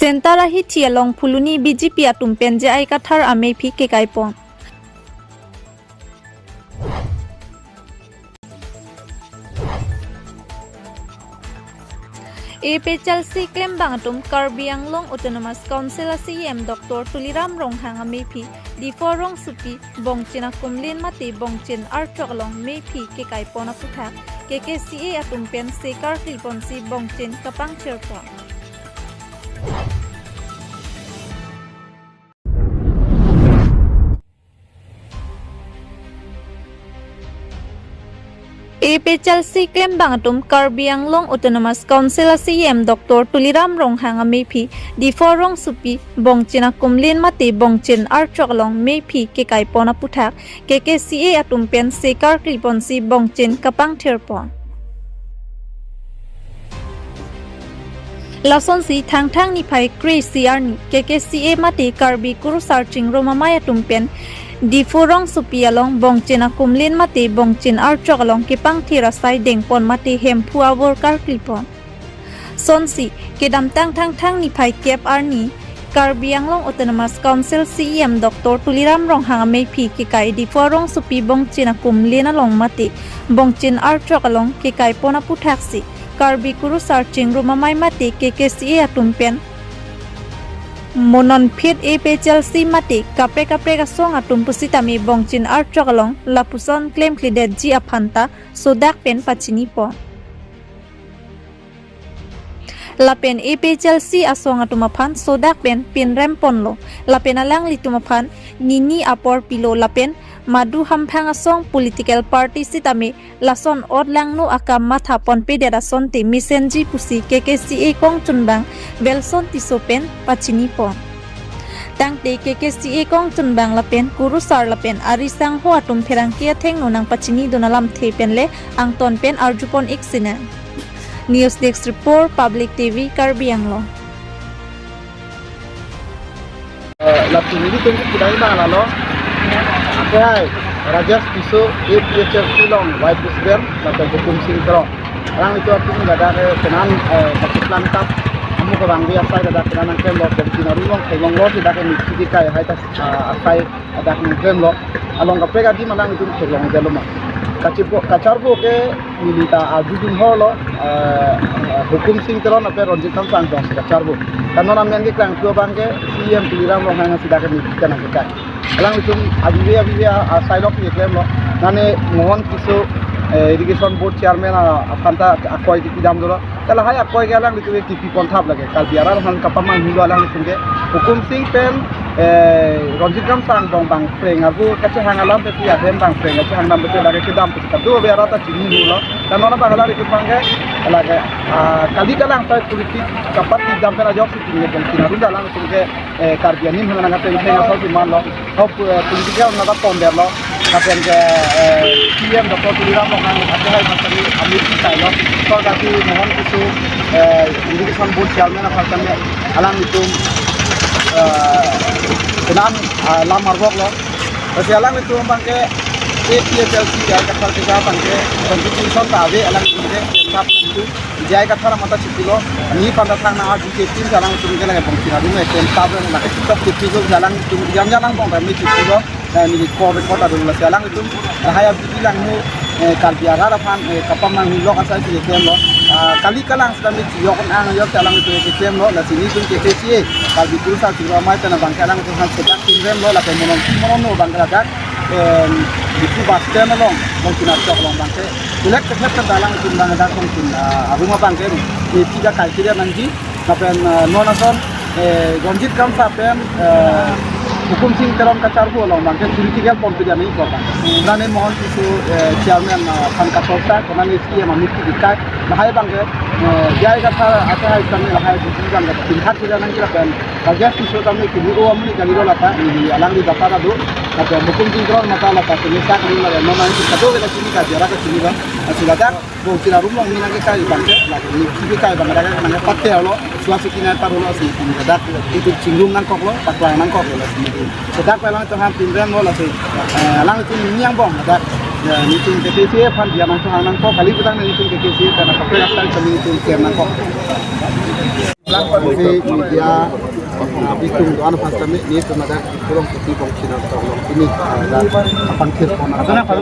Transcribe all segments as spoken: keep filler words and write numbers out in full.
Center ahithi along Phuloni B J P atum pen J I Kathar amephi kekaipon. A P H L C klembang atum Karbi Anglong Autonomous Council a C E M Doctor Tuliram Ronghang amephi Diphu rongsopi bongchin akumlin mate bongchin archok along mephi kekaipon aputhak K K C A atum pen se karkliponsi bongchin kapangthirpon. A P H L C klembang atum Karbi Anglong Autonomous Council a C E M Doctor Tuliram Ronghang amephi Diphu rongsopi bongchin akumlin mate bongchin archok along mephi kekaipon aputhak K K C A atum pen se karkliponsi bongchin kapangthirpon. Lasonsi Thangthang niphai kre-isi arni K K C A mate Karbi Kurusar Chingrum Amei atum pen Diphu rongsopi along bongchin akumlin mate bongchin archok along kepangthir asai dengpon mate Hemphu avor karklipon. Sonsi kedamtang Thangthang niphai kep arni Karbi Anglong Autonomous Council C E M Doctor Tuliram Ronghang amephi kekai Diphu rongsopi bongchin akumlin along mate bongchin archok along kekaipon aputhaksi Karbi Kurusar Chingrum Amei mate K K C A atum pen mo non phit A P H L C mate kaprek kaprek asong atum pusitame bongchin archok along lapuson klemkledetji aphanta sodak pen pachinipon. Lapen A P H L C asong atum aphan sodak pen pinremponlo. Lapen alanglitum aphan nini apor pilo lapen madu hamphang asong political party sitame lason otlangno akam mathaponpedet asonte mesenji pusi K K C A kongchunbang Belson Tisso pen pachinipon. Tangte K K C A kongchunbang lapen kurusar lapen ari sangho atum pherangke athengno nangpachinidun alamthe penle angton pen arjupon-ik sinang. News Desk Report, Public T V, Karbi Anglong. Eh, lapu nelitum kidai bang lalo. Akhai, Rajesh Tisso, A P H L C along Vice President, lapen Hukum Sing Teron. Alanglitum atum ladak, eh, kenan, eh, kachiplang tap, amu kebang di asai ladak kenan nangklemlo, komiti arum along theklonglo, ladak ke misi di kai hai ta, ah, asai ladak nangklemlo. Along kaprek adim alanglitum theklongdetlo ma. Kachipo, kacharpo ke neli ta arjudun holo, eh, Hukum Sing Teron lapen Ronjit Kramsa angbong si kacharpo. Kan non amen keklangpo abang ke C E M Tuliram Ronghang si ladak ke misi kanang kekai. Alanglitum abibe abibe a, asai lok keklemlo. Nane Mohan Tisso, eh, Irrigation Board Chairman a, aphanta akoi kipidam dolo. Lahai akoi ke alanglitum ke kipi ponthap lake. Karbi arat aphan kapamanghilo alanglitum ke. Hukum Sing pen, eh, Ronjit Kramsa angbong bang phreng arpu kachehang alam pe si ahem bang phreng kachehang alam pe si lake kedam pe si kado be arat ta chinilo. Kan non abang alanglitum abang ke, lake, ah, kali kalang sai politik kapatidam pen ajoksi chinilo bang chinarunda alanglitum ke eh, Karbi anim hana nangkateng theng asal si manlo. Hop, eh, political nangkaponderlo. Lapen ke, eh, C E M Doctor Tuliram Ronghang akhai aphan kami amir si kailo. Sorkar si Mohan Tisso, eh, Irrigation Board Chairman aphan kami alanglitum, eh, kenan, ah, lam marboklo. Lasi alanglitum abang ke A P H L C J I Kathar keja abang ke constitution ta ave alanglitum ke sab itu J I Kathar mata chipilo, ni panda thang na B J P jalang tum ke lake bongsi na dum ke tem tab na ke tok chipilo jalang tum jam jalang bong kami chipilo, na ni ko record adu la jalang tum, na haya B J P lang nu, eh, Karbi arat aphan, eh, kapamang ni lok asai si klemlo, ah, kali kalang sita mi yok ang yok jalang tum ke klemlo, na sini tum K K C A, Karbi Kurusar Chingrum Amei tana bang kalang tum han sedak tim remlo, la ke monon monon no bang kalang, eh, di ku bas tem along, bongsi na chok along bang ke, Ilek kethek ke dalang itum bang dak kong tin, ah, arum abang ke, eh, tiga kai tiga nangji, lapen, ah, non ason, eh, Ronjit Kramsa pen, eh, Hukum Sing Teron kacharpo along bang ke political ponpidam ni kota. Nane Mohan Tisso, eh, chairman, ah, aphan katorta, konane C E M amit ki dikai, lahai bang ke, eh, J I Kathar akhai kami lahai di bang ke, tin hat tiga nangji lapen, Rajesh Tisso kami kini o amni kali lo lata, ini alangli data adu, lapen Hukum Sing Teron mata lata, kini sa kali lo, non nangji kado ke chini ka, jara ke chini bang, asila dak, Bongsi arum along ni nangkekai bang ke, lake ni kibi kai bang ke nangkepatel lo, suasi kinai parulo si, dak itum chingrum nangkoklo, paklang nangkoklo si. Sedak pelang tengah pinrem lo lasi, eh, alanglitum ni angbong, dak, ya, nitum K K C A aphan dia nangkok nangkok, kali petang nitum K K C A karena kapre asal kami nitum ker nangkok. Media, ah, bitung do-an aphan sitame, nelitum ladak Diphu rongsopi bongchin archok along pini, ah, ladak apangthir pon archok.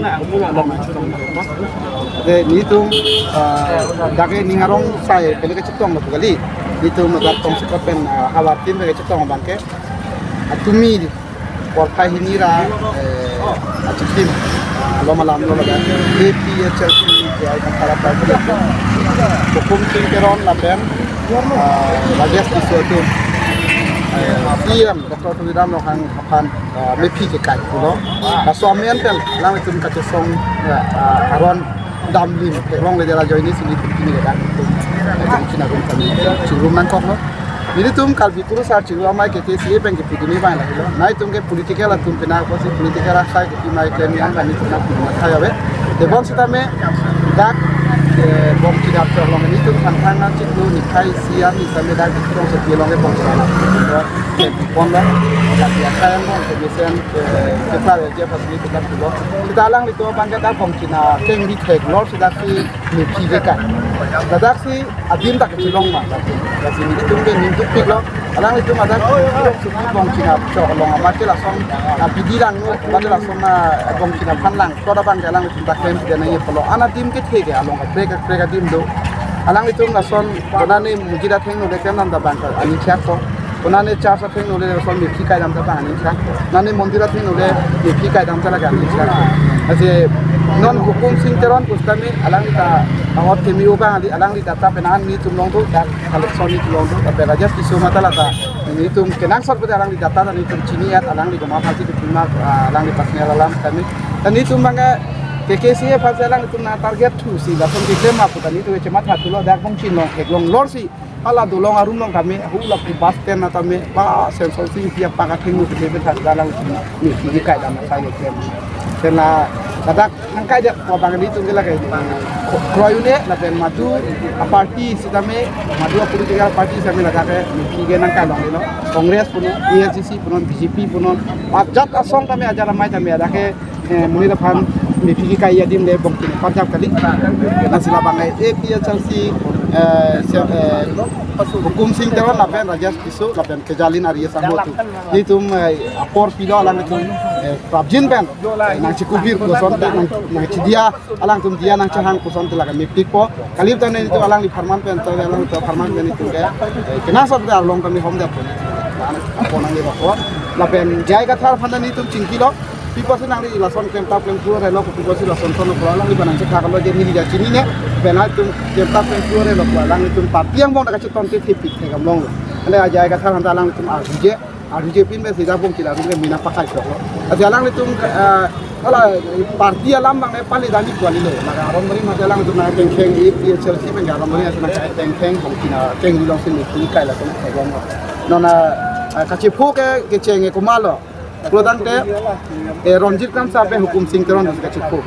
Ante nelitum, ah, dak ke ning arong sai pen kachetonglo pu kali. Nelitum ladak tongsekot pen, ah, havar tin pen kachetong abang ke, ah, tumi porphai hini ra, eh, achitim, ah, alom alamlo ladak A P H L C J I Kathar aparty, Hukum Sing Teron lapen, ah, Rajesh Tisso atum, eh, C E M Doctor Tuliram Ronghang aphan, ah, mephi kekai pulo. Laso amen pen alanglitum kachesong, ah, ah, aron damlim theklongledet ajoine si nelitum pini ladak nelitum, eh, bongchin arum kami chingrum nangkoklo. Nelitum Karbi Kurusar Chiru Amei K K C A pen kepidunji abang lahelo. Nelitum ke political atum penang apotsi political akhai kepi mai klem yang kami tuna pidun akhai ave. Tebon sitame dak, eh, bongchin archok along nelitum Thangthang achiklo niphai isi arni sitame dak Diphu rongsopi along ke bongchin archok ponlo. Tapi akhai angbong kemesen, eh, kepar ya pas ni kita pulo. Sita alanglitum abang ke dak bongchin akengri theklong si dak si mephi kekai. Ladak si adim ta kachelong ma, lasi nelitum ke ning dukpiklo. Alanglitum ladak bongchin archok along amat ke lason, ah, bidi langno, amat ke lason, ah, bongchin aphan lang, toda abang ke alanglitum ta klem pide nangji pulo. An adim kethe ke along kaprek kaprek adim do. Alanglitum lason, konane mujira thengno le klem dam ta abang ke aning chak ko. Konane church athengno le lason mephi kaidam ta abang aning chak ko. Nane mondir athengno le mephi kaidam ta lake aning chak ko. Lasi non Hukum Sing Teron pusitame alangli ta ahot kemi obang ali alangli data pen an nelitum long do, dak collection nelitum long do, tapi Rajesh Tisso mata lata nelitum kenangsot pada alangli data ta nelitum chini at alangli koma aphansi kepi ma, ah, alangli personal alam kami. Ta nelitum abang ke K K C A aphansi alanglitum nang target thu si lason keklem ma pu ta nelitum chematha thulo, dak bongchin along theklong lor si hala dolong arum along kami, hula pu bus stand na tame, ba Semsonsing Ingti apak athengno kete pen tha alanglitum mephi kekaidam asai keklem. Sena ladak nangkaidet ko abang nelitum ke lake kroi un-e lapen madu aparty sitame, madu apolitical party sitame ladak ke mephi ke nangkailonglelo. Congress punon, A S D C punon, B J P punon, ajat asong tame, ajat amei tame ladak ke, eh, monit aphan mephi kekai adim le bongchin apar jap kali. Lasi labang, eh, A P H L C, eh, se-, eh, Hukum Sing Teron lapen Rajesh Tisso lapen Kejalin Ari asangho atum. Nelitum, eh, apor pilo alanglitum, eh, prapjin pen, eh, nangchekubir kosonte nang, nangchidia, alangtum dia nangchehang kosonte lake mepikpo. Kalip tane nelitum alangli pharman pen, to alangli pharman pen nelitum ke, eh, kenangsot pen arlong kami hom det. Apor nangli bako. Lapen J I Kathar aphan ta nelitum chingkilo. Pi apotsi nangli lason klemtap klemkru relo, pi apotsi lason son pulo, alangli abang nangchethaklo je neli ja chinine, pen nangtum klemtap klemkru relo pulo, alanglitum party angbong ta kachetong te thepik thekam longlo. Ante J I Kathar aphan ta alanglitum arjuje, arjuje pin pen sida bongchin arum ke me nangpakai choklo. Lasi alanglitum, eh, hala party alam abang ne pali dani kuali lo, maka aron mari mate alanglitum nangkengkeng A P H L C pen aron mari nangkengkeng bongchin akengri along si mephi kai lason thekam lo. Non, eh, kachepho ke kecheng ke komatlo. Pulotangte, eh, Ronjit Kramsa pen Hukum Sing Teron kachepho.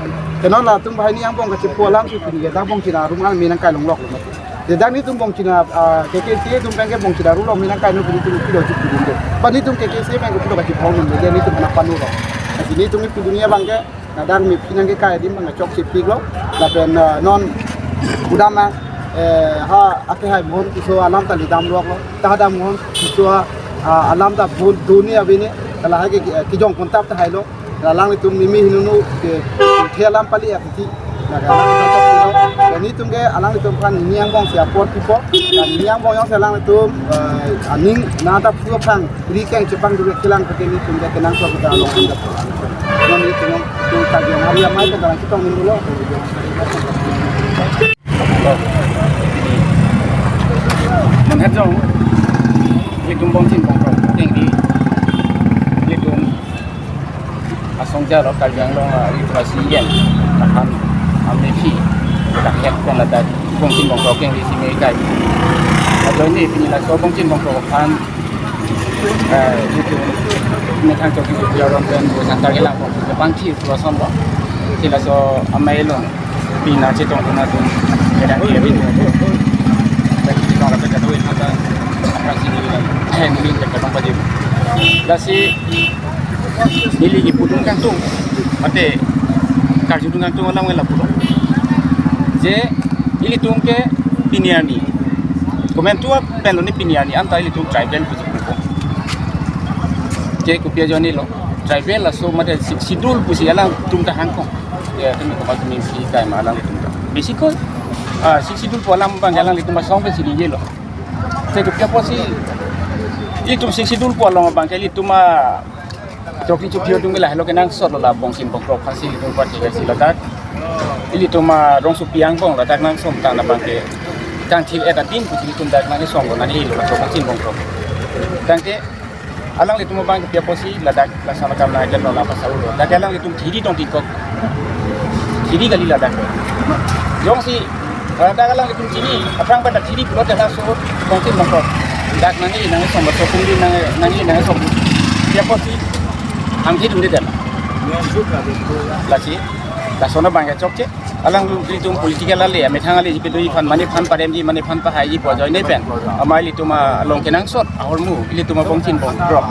Ke non latum banghini angbong kachepho alam si pini ke dak bongchin arum an me nangkailongloklo. Je dak nelitum bongchin a, ah, K K C A atum pen ke bongchin arum along me nangkaino pini nelitum pilo chipidunde. Ba nelitum K K C A pen ke pilo kachepho non je nelitum nangpanulo. Lasi nelitum pidunji abang ke, na dak mephi nangkekai adim abang chokche piklo. Lapen, ah, non udam na, eh, ha akehai Mohon Tisso alam ta le damloklo. Ta ha dam Mohon Tisso, ah, alam ta bul duni abine, ta lahai ke, eh, kejong kontap ta hailo. Alanglitum mimi hinunu ke, the alam pali ya titi. Na alanglitum chok pilo. Nelitum ke alanglitum aphan hini angbong si apor pipo. Dan hini angbong jongsi alanglitum, eh, aning nangta pu aphan ri keng chepangdun kelang pute nelitum ke kenangsot pen along anda. Non nelitum nung tung ta jong hari amei ke dalam kitong minggu lo. Menhajong, ilitum bongchin bongkrok, tinggi, ilitum, asong jalo, Karbi Anglong, ah, ilitum asi yen, akan, amne si, dak het kon ada, bongchin bongkrok, tinggi si me kai. Ajoine, pini laso bongchin bongkrok, an, eh, ilitum, methang chok, ilitum, jaron pen, bo santar kelang, bongchin, bangchi, lason, bo, si laso, amei long. Pina chetong tuna tum. Kedang dia bin. Chetong kata kata wih kata. Apa sih ni bilang? Eh, ni minta kata apa dia? Lasi neli kipudun kangtung. Mate karjudun kangtung alam ngela pudun. Je ilitum ke pini arni. Komantu pen lo ni pini arni anta ilitum tribal pusi pupo. Ke kopi ajoine lo. Tribal laso mate Sixth Schedule pusi alangtum ta hangkong. Ya, tumi komat tumi si kai ma alanglitum ta. Basically, ah, Sixth Schedule pu alam abang alanglitum asong pensi ningjelo. Ke kopi apotsi ilitum Sixth Schedule pu alam abang ke ilitum a chokri chophi atum ke lahelo kenangsot lo, la bongchin bongkrok aphansi ilitum party ke si ladak. Ilitum arongsopi angbong ladak nangsot tang abang ke kangthir-et adim pusi ilitum dak nangkesong lo, nanghelo laso bongchin bongkrok. Tangte alanglitum abang ke kopi apotsi ladak lason akam nangketlo, nangpasa-o lo. Dak alanglitum thiri tong tingkok. Thiri kali ladak. Jongsi ladak alanglitum chini, aphrang pada thiri pulote laso bongchin bongkrok dak nangji, nangkesong, laso pungli nang, nangji, nangkesong. Kopi apotsi hangthir dunde dam. Lasi, lason abang ke chokche. Alanglitum political ale, amethang ale, jipe do iphan, mane phan paremji, mane phan pahaiji pu ajoine pen, amei ilitum along kenangsot ahormu, ilitum abongchin bongkrok.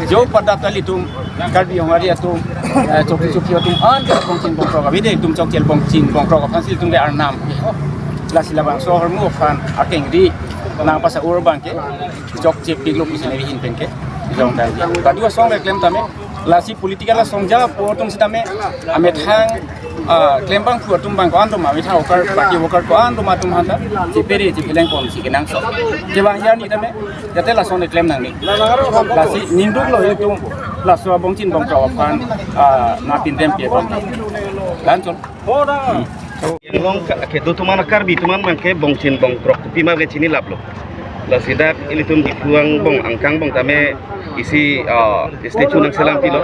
Jo pada ta ilitum Karbi Honghari atum, eh, chokri chophi atum an bongchin bongkrok avedetji, ilitum chokche bongchin bongkrok aphansi ilitum ke arnam. Lasi labangso ahormu aphan akengri nangpasa-o abang ke chokche piklo pusi neli ahin pen ke jong dan. Kadu asong le klem tame, lasi political asong ja pu atum sitame, amethang, ah, klembangphu atum abang ko-an atum, amethang worker, party worker ko-an atum, atum aphan ta chepere chepeleng ponsi kenangsot. Kevang arni tame, jate lason le klem nangne. Lasi ningduk lo ilitum laso abongchin bongkrok aphan, ah, nangpindempi abang. Lanchon. Anglong ke, kedo atum an, Karbi atum an abang ke bongchin bongkrok kopima ke chinilap lo. Lasi dak ilitum Diphu angbong, angkang angbong tame isi, ah, statue nangselam pilo.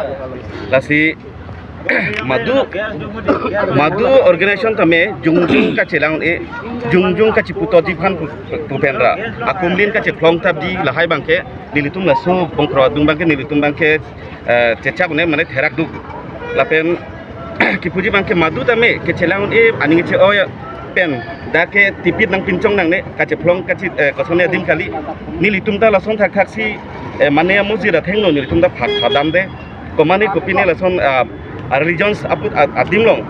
Lasi madu, madu organization tame jongjong kachelang-e, jongjong kacheputoji aphan pu-, pu pen ra, akumlin kachephlong tapji lahai abang ke, nelitum laso bongkrok adung abang ke, nelitum abang ke, eh, chechak un-e mane therak duk. Lapen kipuji abang ke madu tame kechelang-e aning che-o pen dak ke tipit nangpinchong nangne, kachephlong kachi, eh, kosonne adim kali. Nelitum ta lason thakthak si, eh, mane amujir athengno nelitum ta phat phat damde. Komane kopine lason, ah, a-religions aput a-, adim along,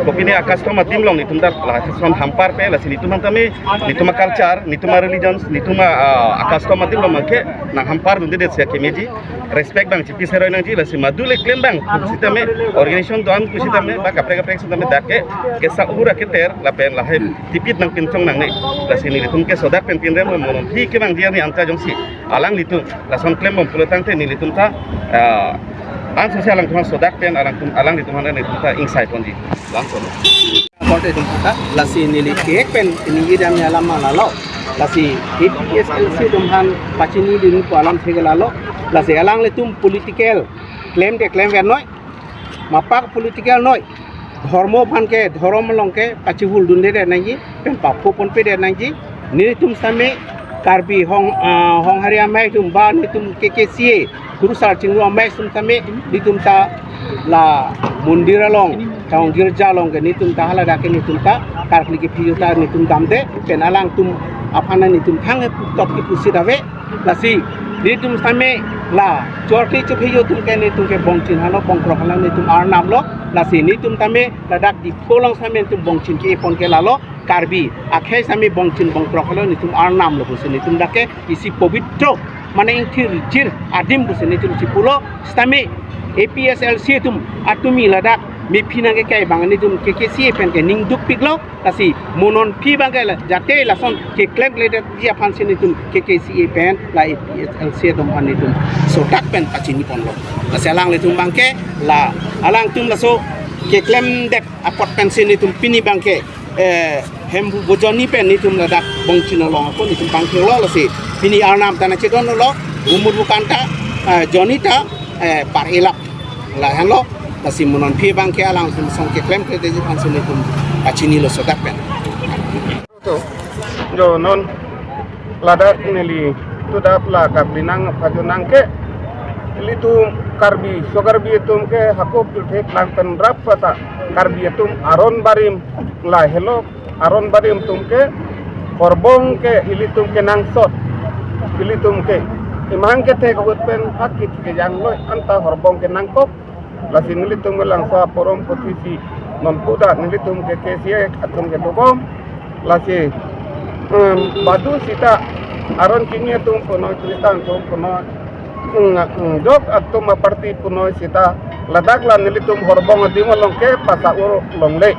kopine a-custom adim along nelitum ta lason hamparpe, lasi nelitum aphan tame, nelitum a-culture, nelitum a-religions, nelitum a, ah, a-custom adim along abang ke nanghampar dundedet si kemeji. Respect abang chipi seroi nangji, lasi madu le klem abang pusitame, organization do-an pusitame, ba kaprek kaprek sitame dak ke kesa-ura keter lapen lahai tipit nangpinchong nangne. Lasi nelitum ke sodak pen pinrem, monon aphi kevangji arni anta jongsi alanglitum lason klembom pulo tangte nelitum ta, ah, langsung si alangtum sodak pen alangtum, alanglitum aphan nelitum ta ingsai ponji. Langsung. Korte atum ta, lasi neli kehek pen ningje dam alam ma lalo. Lasi A P H L C atum aphan pachinidun pu alamthe ke lalo. Lasi alanglitum political klem te klem ver noi, mapak political noi, dhormo aphan ke, dhorom along ke pachihul dundedet nangji, pen papho ponpedet nangji. Nelitum sitame Karbi Hong, ah, Honghari amei atum ba nelitum K K C A, Kurusar Chingru amei atum sitame, nelitum ta la mondir along, tang girja along ke nelitum ta haladak ke nelitum ta karkli kephi ta nelitum damde, pen alangtum aphan nelitum thang-e putok ke pusi dave. Lasi nelitum sitame la chokri chophi atum ke, nelitum ke bongchin halo, bongkrok halo, nelitum arnam lo. Lasi nelitum tame ladak Diphu along sitame nelitum bongchin ke-e pon ke lalo. Karbi akhei sitame bongchin bongkrok halo, nelitum arnam lo pusi nelitum dak ke isi pobitro, mane ingthir jir adim pusi nelitum chipulo. Sitame A P H L C atum atumi ladak mephi nangkekai abang nelitum K K C A pen ke ning dukpiklo. Lasi monon aphi abang ke la, jate lason keklem kledetji aphansi nelitum K K C A pen la A P H L C atum aphan nelitum sodak pen pachini ponlo. Lasi alanglitum abang ke la, alangtum laso keklemdet apot pensi nelitum pini abang ke, eh, Hemphu bojoni pen nelitum ladak bongchin along ako nelitum pangthirlo. Lasi pini arnam ta nangchedon lo, umur bukan ta, eh, joni ta, eh, par-e lap. Lahenlo, lasi monon aphi abang ke alangtum ason keklem kledetji aphansi nelitum pachinilo sodak pen. To, jo non ladak neli tu dap la kap linang phajonang ke, ilitum Karbi, so Karbi atum ke hako pirthe lang pen rap pata Karbi atum aron barim lahelo, aron barim atum ke horbong ke ilitum kenangsot, ilitum ke imang ke thek ahut pen hak kit kejang lo, anta horbong kenangkok. Lasi nelitum ke langso aporom puthisi non puda nelitum K K C A atum kedobom. Lasi, em, badu sita Aron kini atum punoi, Christian atum punoi, mm, mm, jok atum aparty punoi seta ladak la nelitum Horbong adim along kepasa-ur longle.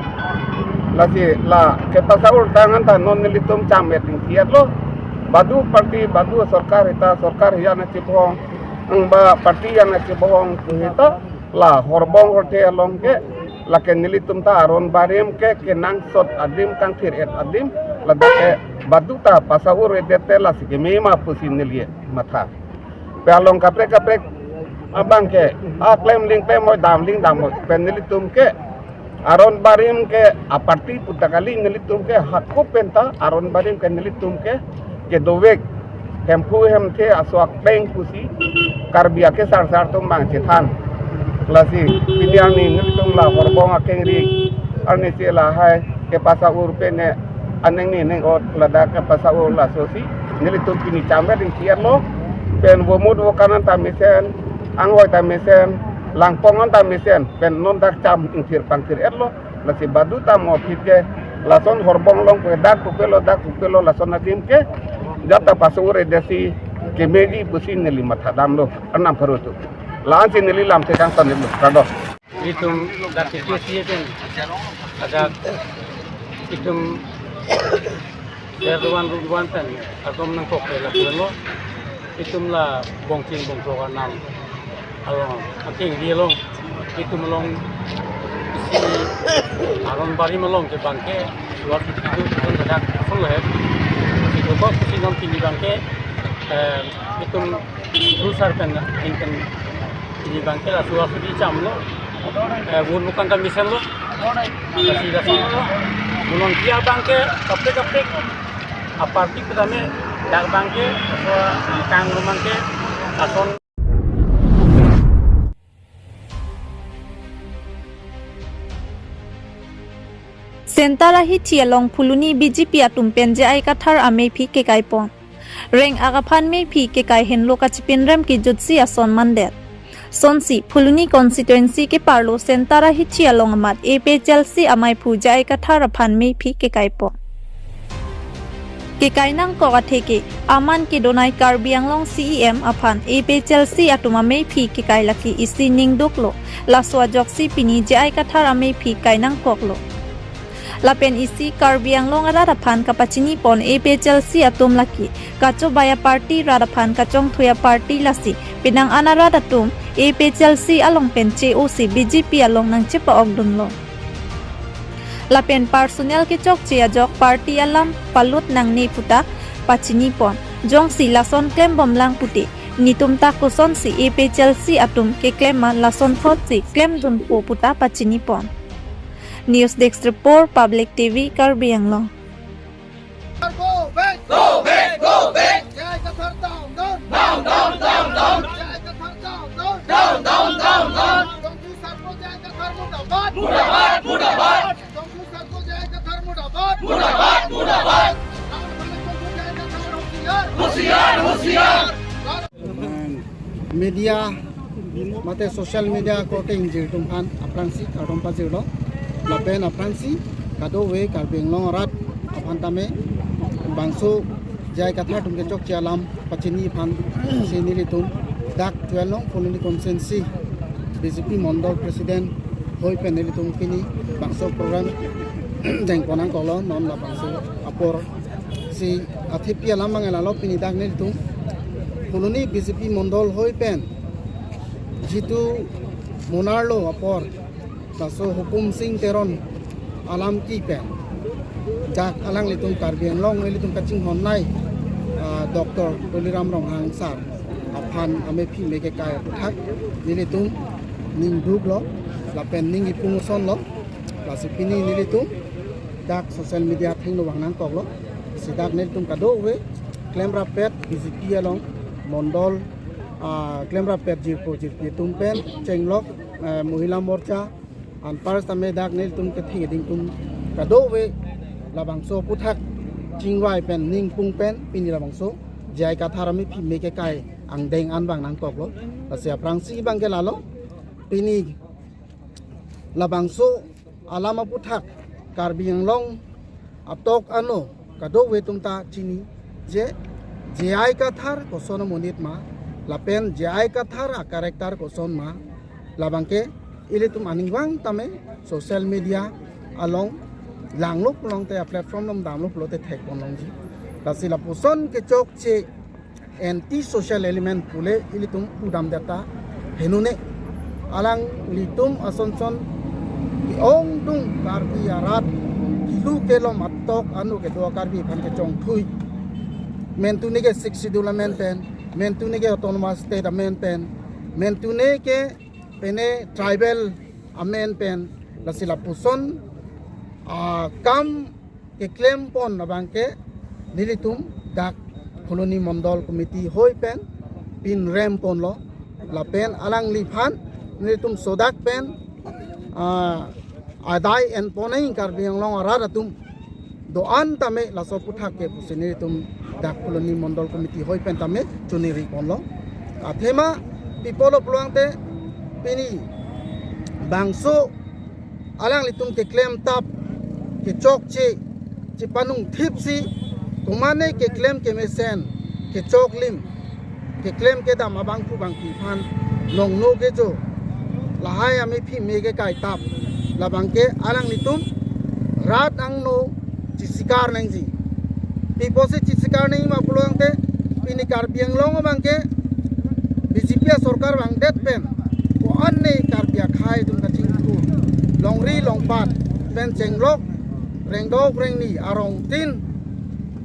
Lasi la kepasa-ur tang anta non nelitum cham-et ingti-et lo. Badu party, badu sorkar, seta sorkar hiyan achibohong, mm, ba party hiyan achibohong seta la Horbong horte along ke, lake nelitum ta aron barim ke kenangsot adim, kangthir-et adim, ladak ke badu ta pasa-ur edet te lasi keme ma pusi neli matha. Pe along kaprek kaprek abang ke, a klem ling klem moi, dam ling dam moi, pen nelitum ke aron barim ke aparty puta kali, nelitum ke hako pen ta aron barim ke nelitum ke kedovek, Hemphu Hemthe aso akpeng pusi Karbi akesar sar atum bang chethan. Lasi pini arni nelitum la Horbong akengri arni si lahai kepasa-ur pen ne aneng ni neng ot ladak kepasa-ur laso si nelitum pini cham-et ingti-et lo. Pen vomut vokan anta mesen, anghoi ta mesen, langpong anta mesen, pen non dak cham ingthir pangthir-et lo. Lasi badu ta mo phit ke lason Horbong along ke dak pupe lo, dak pupe lo, lason adim ke jata pasa-ur edet si kemedi pusi neli matha damlo, arnam pharo atum. La-an si neli lam thekang tan lo, kado. Itum dak ke si pen, ada itum Erdogan Rudwan pen atom nangkok ke lapulo. Itum la bongching bongkrok arnam along, akengri along, itum along isi aron barim along ke bang ke suar itum itum dak full he. Itum kok kusi non pini bang ke, eh, itum dusar pen ingken pini bang ke la suar sudi cham lo. Eh, vomut vokan ta mesen lo. Lasi lasi lo. Mulon kia bang ke kaprek kaprek aparty kedame dak bang ke so kang rumang ke ason. Centre ahithi along Phuloni B J P atum pen J I Kathar ameiphi kekai pon. Reng-ak aphan meiphi kekai henlo kachipinrem kejutsi ason mandet. Sonsi Phuloni constituency keparlo Centre ahithi along amat A P H L C amaiphu J I Kathar aphan meiphi kekai pon. Kekai nangkok atheke aman kedonai Karbi Anglong C E M aphan A P H L C atum ameiphi kekai lake isi ningduk lo. Laso ajoksi pini J I Kathar ameiphi kai nangkok lo. Lapen isi Karbi Anglong arat aphan kapachini pon A P H L C atum lake kachobai aparty, rat aphan kachongthui aparty, lasi penang an arat atum A P H L C along pen che-o si B J P along nangchepa-ok dunlo. Lapen personal kechokche ajok party alam palut nangne puta pachini pon. Jongsi lason klembom lang pute, netum ta kosonsi A P H L C atum keklem ma, lason thotsi klem dunpo puta pachini pon. News Desk Report, Public T V, Karbi Anglong. Go back! Go back! Go back! J I Kathar down, down! Down, down, down, down! J I Kathar down, down! Down, down, down, down! Tongju Sarpo J I Kathar murdabad! Murdabad, murdabad! Tongju Sarpo J I Kathar murdabad! Murdabad, murdabad! Tongju J I Kathar hosiyar! Hosiyar, hosiyar! Media, mate social media korte ingjir atum aphan aphrangsi kardom pajirlo. Lapen aphrangsi kadokave Karbi Anglong arat aphan tame bangso J I Kathar atum kechokche alam pachini aphan si nelitum dak twelve nong Phuloni constituency B J P mondol president hoi pen nelitum pini bangso program dengpon nangkoklo, non labangso apor si athepi alam abang lalo. Pini dak nelitum Phuloni B J P mondol hoi pen jitu monarlo apor, laso Hukum Sing Teron alam ki pen dak alanglitum Karbi Anglong nelitum kachinghon nai, ah, Doctor Tuliram Ronghang sir aphan ameiphi me kekai aputhak nelitum ningduklo lapen ning ipung osonlo. Lasi pini nelitum dak social media athengno vang nangkoklo. Si dak nelitum kadokave klemrappet B J P along mondol, ah, klemrappet jirpo jirpi atum pen chenglok, eh, Mohila Morcha anpar tame dak nelitum ketheng ding atum kadokave labangso aputhak chingvai pen ning pung pen pini labangso J I Kathar ameiphi me kekai angdeng an vang nangkoklo. Lasi aphrangsi abang ke lalo, pini labangso alam aputhak Karbi Anglong atok ano kadokave atum ta chini je J I Kathar koson amonit ma, lapen J I Kathar a-character koson ma, labangke ilitum aningvang tame social media along langlo pulote, a-platform along damlo pulote thekpon longji. Lasi lapuson kechokche anti social element pule ilitum pudam data henune. Alanglitum asonson ke-ongdung Karbi arat kilu kelom atok anu kedo Karbi aphan kechongthui. Mentune ke Sixth Schedule amen pen, mentune ke Autonomous State amen pen, mentune ke pene tribal amen pen, lasi lapuson akam keklempon abangke nelitum dak Phuloni Mondol Committee hoi pen pinremponlo, lapen alangliphan nelitum sodak pen, ah, adai enpon nang Karbi Anglong arat atum do-an tame laso aphuthak ke pusi nelitum dak Phuloni Mondol Committee hoi pen tame choningriponlo. Athema pi apotlo pulote pini bangso alanglitum keklemtap kechokche chepanung thipsi, komane keklem kemesen kechoklim keklem kedam abangphu bangphi aphan longno kecho lahai amephi me kekaitap, labangke alanglitum rat angno chesikar nangji. Pi apotsi chesikar nangji ma pulote, pini Karbi Anglong abangke B J P asorkar vangdet pen ko-an ne Karbi akhei atum kachingthur, longri longpat pen chenglok rengdok rengni arongtin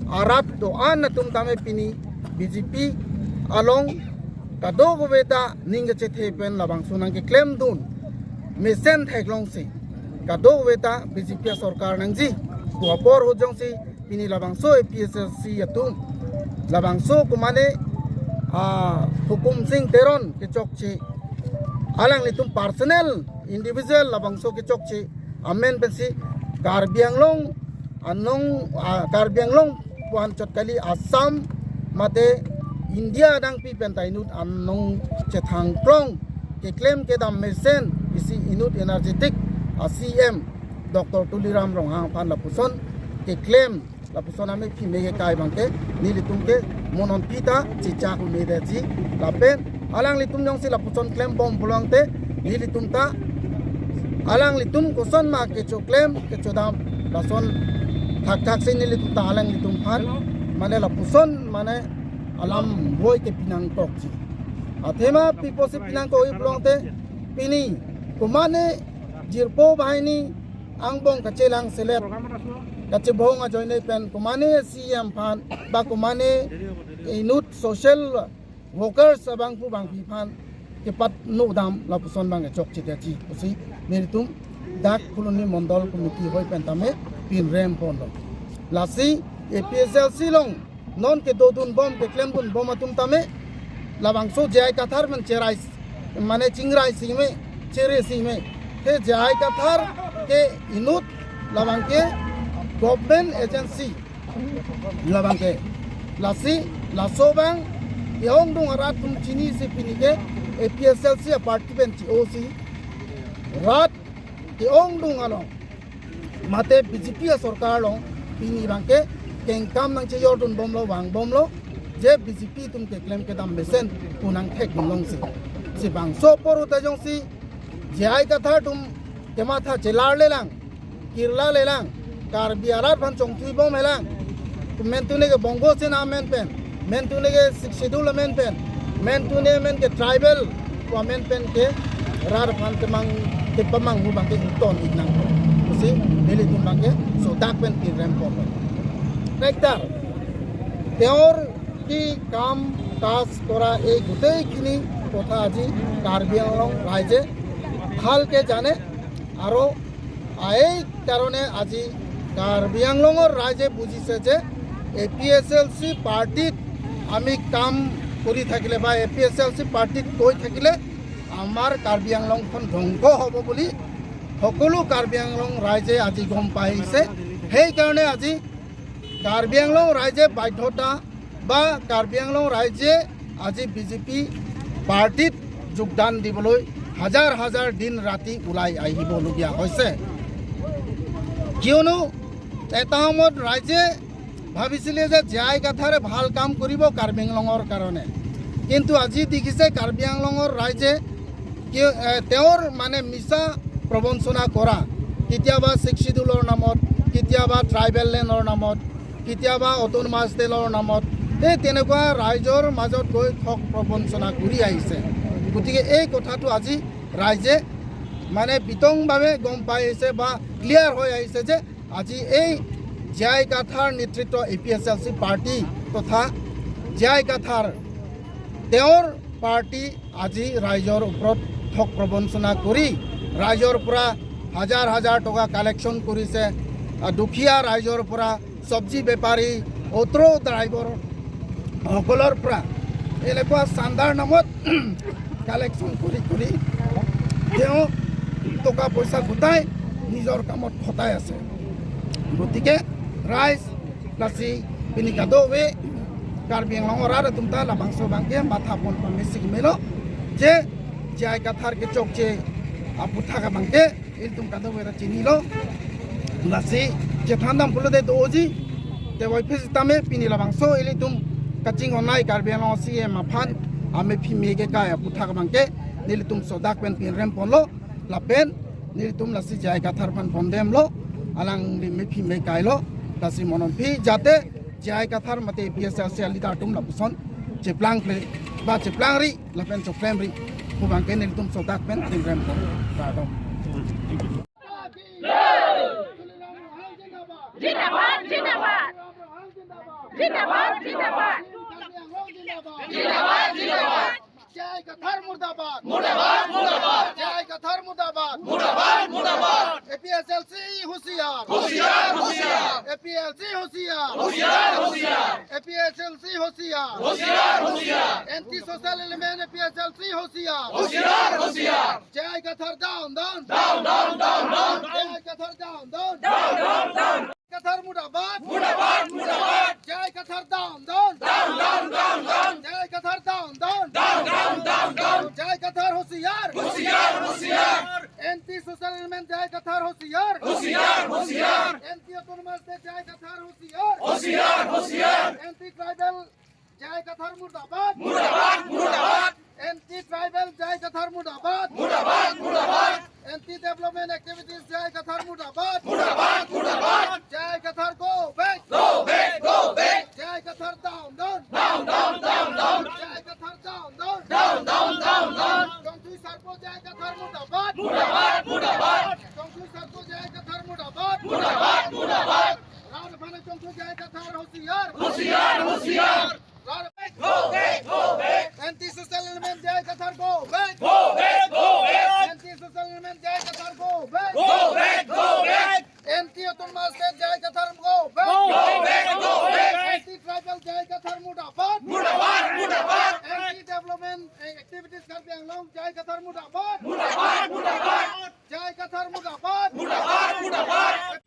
arat do-an atum tame pini B J P along kadokave ta ning kachethe pen labangso nangkeklemdun mesen theklongsi kadokave ta B J P asorkar nangji. Pu apor ahut jongsi pini labangso A P H L C atum, labangso komane, ah, Hukum Sing Teron kechokche, alanglitum personal individual labangso kechokche amen pensi Karbi Anglong anong, ah, Karbi Anglong pu-an chot kali, Assam mate India adangpi pen ta inut anong chethangklong keklem kedam mesen isi inut energetic a-C M Doctor Tuliram Ronghang aphan lapuson keklem, lapuson amephi me kekai abangke nelitum ke mo non pi ta chechak un-edetji. Lapen alanglitum jongsi lapuson klembom pulote nelitum ta alanglitum koson ma kechoklem kechodam lason thakthaksi nelitum ta alanglitum aphan mane lapuson mane alam boi ke pinangtokji. Athema pi apotsi pinangkok-i pulote, pini komane jirpo banghini angbong kachelang selet kachebong ajoine pen komane C M aphan ba komane inut social workers abangphu bangphi aphan kepatnodam lapuson abang kechokche detji pusi nelitum dak Phuloni Mondol Committee hoi pen tame pinremponlo. Lasi A P H L C along non kedodunbom keklemdunbom atum tame labangso J I Kathar pen cherai mane chingrai singme, chere singme. He J I Kathar ke inut, labangke government agency, labangke. Lasi laso abang ke-ongdung arat atum chinisi pini ke A P H L C a-party pen chi-osi rat ke-ongdung along mate B J P asorkar along pini abangke kengkam nangchejordunbomlo, vangbomlo, je B J P atum keklem kedam mesen pu nangthekdun longsi. Si bangso apor ahut ta jongsi J I Kathar atum kematha chelarlelang, kirlalelang, Karbi arat aphan chongthuibom helang. Mentune ke Bongo Sena amen pen, mentune ke Sixth Schedule amen pen, mentune amen ke tribal pu amen pen ke rat aphan temang tepamanghu abangke ington-ik nang pusi nelitum abangke sodak pen pinrempo. Nektar, তেওঁৰ কি কাম কাজ কৰা এই গোটেইখিনি কথা আজি কাৰ্বি আংলং ৰাইজে ভালকে জানে। আৰু এই কাৰণে আজি কাৰ্বি আংলঙৰ ৰাইজে বুজিছে যে এ পি এইচ এল চি পাৰ্টিত আমি কাম কৰি থাকিলে বা এ পি এইচ এল চি পাৰ্টিত গৈ থাকিলে আমাৰ কাৰ্বি আংলংখন ধ্বংস হ'ব বুলি সকলো কাৰ্বি আংলং ৰাইজে আজি গম পাইছে। সেইকাৰণে আজি কাৰ্বি আংলং ৰাইজে বাধ্যতা বা কাৰ্বি আংলং ৰাইজে আজি বি জে পি পাৰ্টিত যোগদান দিবলৈ হাজাৰ হাজাৰ দিন ৰাতি ওলাই আহিবলগীয়া হৈছে। কিয়নো এটা সময়ত ৰাইজে ভাবিছিলে যে জে আই কাথাৰে ভাল কাম কৰিব কাৰ্বি আংলঙৰ কাৰণে, কিন্তু আজি দেখিছে কাৰ্বি আংলঙৰ ৰাইজে কি, এ, তেওঁৰ মানে মিছা প্ৰবঞ্চনা কৰা, কেতিয়াবা ছিক্স শ্বিডিউলৰ নামত, কেতিয়াবা ট্ৰাইবেল লেণ্ডৰ নামত, কেতিয়াবা অট'নমাছ ষ্টেটৰ নামত, এই তেনেকুৱা ৰাইজৰ মাজত গৈ ঠগ প্ৰবঞ্চনা কৰি আহিছে। গতিকে এই কথাটো আজি ৰাইজে মানে বিতংভাৱে গম পাই আহিছে বা ক্লিয়াৰ হৈ আহিছে যে আজি এই জে আই কাথাৰ নেতৃত্ব এ পি এইচ এল চি পাৰ্টি তথা জে আই কাথাৰ তেওঁৰ পাৰ্টি আজি ৰাইজৰ ওপৰত ঠগ প্ৰবঞ্চনা কৰি ৰাইজৰ পৰা হাজাৰ হাজাৰ টকা কালেকশ্যন কৰিছে। আ, দুখীয়া ৰাইজৰ পৰা, চব্জি বেপাৰী, অটো ড্ৰাইভাৰ সকলৰ পৰা এনেকুৱা চান্দাৰ নামত কালেকশ্যন কৰি কৰি তেওঁ টকা পইচা গোটাই নিজৰ কামত খটাই আছে। গতিকে ৰাইজ lasi pini kadokave Karbi Anglong arat atum ta labangso abangke matha pon pamesik melo je jai kathar kechokche aputhak abangke ilitum kadokave ra chinilo. Lasi chethan dam pulote doji, te wai phis tame pini labangso ilitum kachingvai Karbi Anglong C E M aphan amephi me kekai aputhak abangke nelitum sodak pen pinrem ponlo, lapen nelitum lasi jai kathar aphan pondemlo, alangli mephi me kailo, lasi monon phi jate jai kathar mate P S L C leader atum lapuson cheplangkle ba cheplangri lapen choklemri pu abangke nelitum sodak pen pinrem pon. Kardom. Zindabad, zindabad. Zindabad, zindabad. Zindabad, zindabad. Jai Kathar murdabad. Murdabad, murdabad. Jai Kathar murdabad. Murdabad, murdabad. A P H L C hosiyar. Hosiyar, hosiyar. A P H L C hosiyar. Hosiyar, hosiyar. A P H L C hosiyar. Hosiyar, hosiyar. Anti social element A P H L C hosiyar. Hosiyar, hosiyar. Jai Kathar down, down. Down, down, down, down. Jai Kathar down, down. Down, down, down. Kathar murdabad. Murdabad, murdabad. Jai Kathar down, down. Down, down, down, down. Jai Kathar down, down. Down, down, down, down. Jai Kathar hosiyar. Hosiyar, hosiyar. Anti social element Jai Kathar hosiyar. Hosiyar, hosiyar. Anti autonomous state Jai Kathar hosiyar. Hosiyar, hosiyar. Anti tribal Jai Kathar murdabad. Murdabad, murdabad. Anti tribal Jai Kathar murdabad. Murdabad, murdabad. Anti development activities Jai Kathar murdabad. Murdabad, murdabad. Jai Kathar go back. Go back, go back. Jai Kathar down, down. Down, down, down, down. Jai Kathar down, down. Down, down, down, down. Chongsui Sarpo Jai Kathar murdabad. Murdabad, murdabad. Chongsui Sarpo Jai Kathar murdabad. Murdabad, murdabad. Rat aphan Chongsui Jai Kathar hosiyar. Hosiyar, hosiyar. Rat Go back, go back. Anti social element Jai Kathar go back. Go back, go back. Anti social element Jai Kathar go back. Go back, go back. Anti autonomous state Jai Kathar go back. Go back, go back. Anti tribal Jai Kathar murdabad. Murdabad, murdabad. Anti development activities Karbi Anglong Jai Kathar murdabad. Murdabad, murdabad. Jai Kathar murdabad. Murdabad, murdabad.